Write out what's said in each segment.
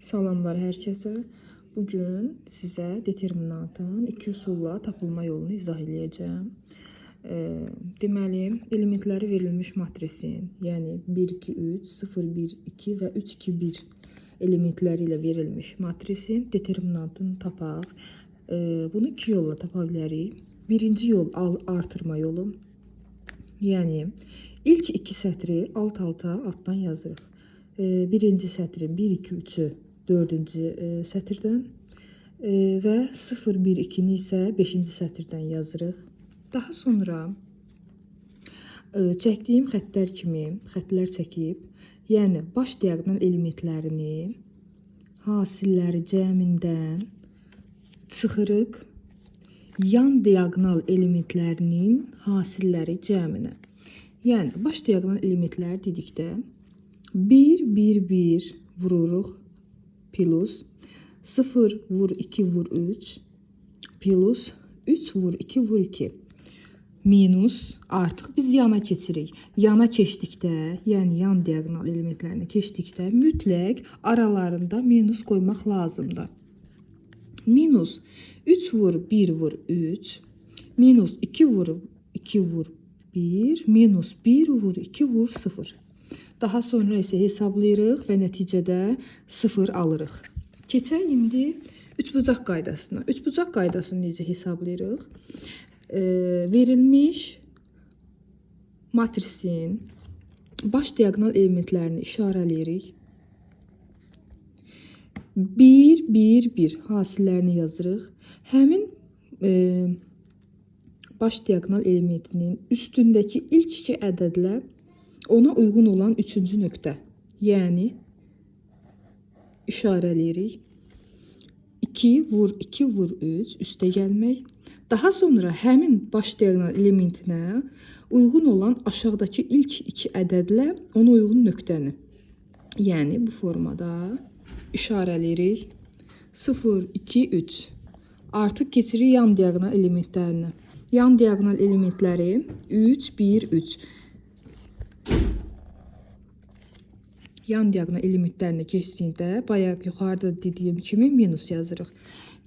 Salamlar hər kəsə. Bugün sizə determinantın iki üsulla tapılma yolunu izah eləyəcəm. Deməli, elementləri verilmiş matrisin, yəni 1, 2, 3, 0, 1, 2 və 3, 2, 1 elementləri ilə verilmiş matrisin determinantını tapaq. Bunu iki yolla tapa bilərik. Birinci yol artırma yolu. Yəni ilk iki sətri alt-alta altdan yazırıq. Birinci sətrin 1, 2, 3-ü dördüncü sətirdən və 0, 1, 2-ni isə beşinci sətirdən yazırıq. Daha sonra çəkdiyim xəttlər kimi xəttlər çəkib, yəni baş diaqonal elementlərini hasilləri cəmindən çıxırıq yan diaqonal elementlərinin hasilləri cəminə. Yəni baş diaqonal elementlər dedikdə 1 1 1 vururuq plus 0 vur 2 vur 3 plus 3 vur 2 vur 2 minus artıq biz yana keçirik. Yana keçdikdə, yəni yan diaqonal elementlərini keçdikdə mütləq aralarında minus qoymaq lazımdır. Minus 3 vur 1 vur 3 minus 2 vur 2 vur 1 minus 1 vur 2 vur 0. Daha sonra isə hesablayırıq və nəticədə 0 alırıq. Keçək indi üçbucaq qaydasına. Üçbucaq qaydasını necə hesablayırıq? Verilmiş matrisin baş diaqonal elementlərini işarələyirik. 1, 1, 1 hasillərini yazırıq. Həmin baş diaqonal elementinin üstündəki ilk iki ədədlə ona uyğun olan üçüncü nöqtə, yəni işarələyirik. 2 vur 2 vur 3 üstə gəlmək. Daha sonra həmin baş diaqonal elementinə uyğun olan aşağıdakı ilk iki ədədlə ona uyğun nöqtəni, yəni bu formada işarələyirik. 0, 2, 3. Artıq keçirik yan diaqonal elementlərinə. Yan diaqonal elementləri 3, 1, 3. Yan diaqonal elementlərinə keçdiyində bayaq yuxarıda dediyim kimi minus yazırıq.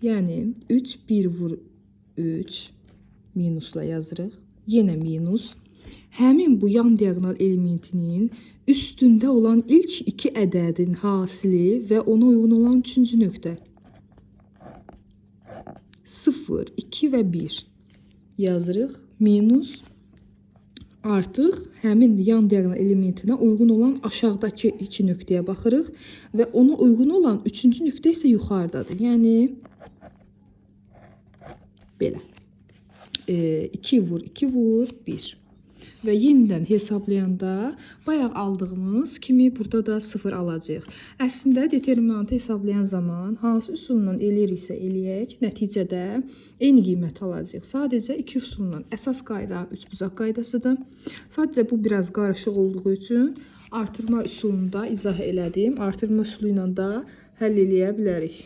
Yəni 3, 1 vur 3 minusla yazırıq. Yenə minus. Həmin bu yan diaqonal elementinin üstündə olan ilk iki ədədin hasili və ona uyğun olan üçüncü nöqtə. 0, 2 və 1 yazırıq. Minus artıq həmin yan diaqonal elementinə uyğun olan aşağıdakı iki nöqtəyə baxırıq və ona uyğun olan üçüncü nöqtə isə yuxarıdadır. Yəni belə. 2 vur 2 vur 1. Və yenidən hesablayanda bayaq aldığımız kimi burada da 0 alacağıq. Əslində determinantı hesablayan zaman hansı üsulla eləyiriksə eləyək, nəticədə eyni qiyməti alacağıq. Sadəcə iki üsulla. Əsas qayda üçbucaq qaydasıdır. Sadəcə bu biraz qarışıq olduğu üçün artırma üsulunu da izah elədim. Artırma üsulu ilə də həll eləyə bilərik.